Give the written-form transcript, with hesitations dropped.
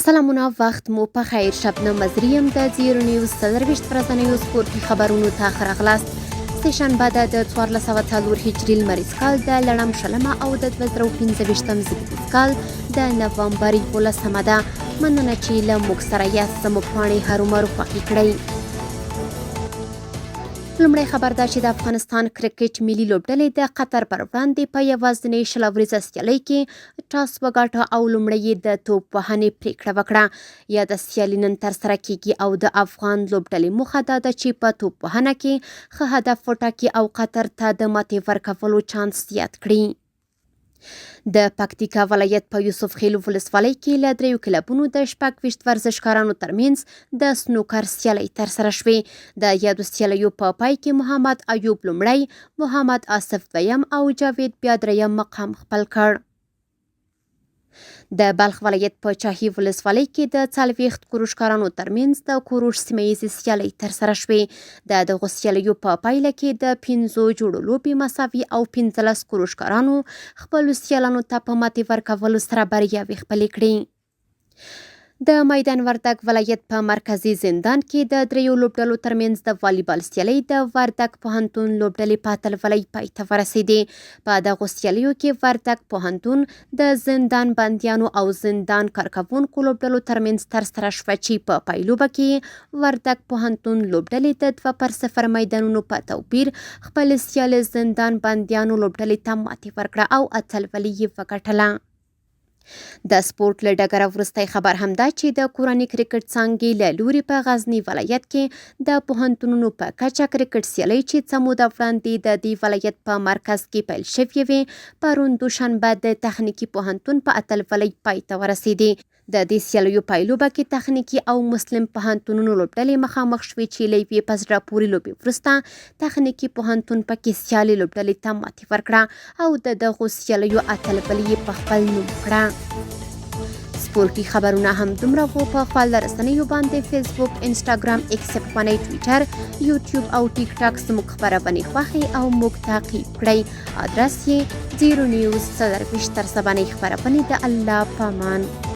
سلامونه وخت مو په خیر، شبنم مزري یم د زیرو نیوز 24 ورځنیو سپورتي خبرونو ته ښه راغلاست. سه شنبه ده د 1404 هجري لمریز کال د لړم 20مه او د 2025 زېږدیز کال د نوامبر 11مه ده. مننه چې له موږ سره یاست، زموږ پاڼې هرومرو خوښې کړئ. لومړی خبر دا چې د افغانستان کرکټ ملي لوبډلې د قطر پر وړاندې په یوازینۍ 20 اوریزه سیالۍ کې ټاس وګاټه او لومړی یې د توپ وهنې پرېکړه وکړه. یاده سیالي نن ترسره کېږي او د افغان لوبډلې موخه دا ده چې په توپ وهنه کې ښه هدف وټاکي او قطر ته د ماتې ورکولو چانس زیات کړي. د پکتیکا ولایت په یوسف خېلو ولسوالۍ کې له دریو کلبونو د 26 ورزشکارانو ترمنځ د سنوکر سیالۍ ترسره شوې. د یادو سیالیو په پای کې محمد ایوب لومړی، محمد آصف دویم او جاوید بیا دریم مقام خپل کړ. د بلخ ولایت په چاهي ولسوالۍ کې د 40 کوروشکارانو ترمنځ د کوروش سیمه ییزې سیالۍ ترسره شوې. د دغو سیالیو په پایله کې د پنځو جوړو لوبې مساوي او 15 کوروشکارانو خپلو سیالانو ته په ماتې ورکولو سره بریاوې خپلې کړې. د میدان وردګ ولایت په مرکزي زندان کې د دریو لوبډلو ترمنځ د والیبال سیالۍ د وردګ پوهنتون لوبډلې په اتلولۍ پای ته ورسېدې. په دغو سیالیو کې وردګ پوهنتون د زندان بندیانو او زندان کارکوونکو لوبډلو ترمنځ ترسره شوه چې په پایلوبه کې وردګ پوهنتون لوبډلې د 2 پر 0 میدانونو په توپیر خپل سیالې زندان بندیانو لوبډلې ته ماتې ورکړه او اتلولي یې وګټله. د سپورت له ډګره وروستی خبر هم دا چې د کورني کرکټ څانګې له لوري په غزني ولایت کې د پوهنتونونو په کچه کرکټ سیالۍ چې څه موده وړاندې د دې ولایت په مرکز کې پیل شوې وې، پرون دوشنبه د تخنیکي پوهنتون په اتلولۍ پای ته ورسېدې. د دې سیالیو پایلوبه کې تخنیکي او مسلم پوهنتونونو لوبډلې مخامخ شوې چې له یوې په زړه پورې لوبې وروسته تخنیکي پوهنتون پکې سیالې لوبډلې ته ماتې ورکړه او د دغو سیالیو اتلولي یې په خپل نوم کړه. سپورټي خبرونه هم دومره وو. په خواله رسنیو باندې فیسبوک، انسټاګرام، ایکس پخوانی ټویټر، یوټیوب او ټیک ټاک زموږ خپرونې خوښې او موږ تعقیب کړئ. ادرس یې زیرو نیوز 24. تر سبانۍ خپرونې د الله پامان.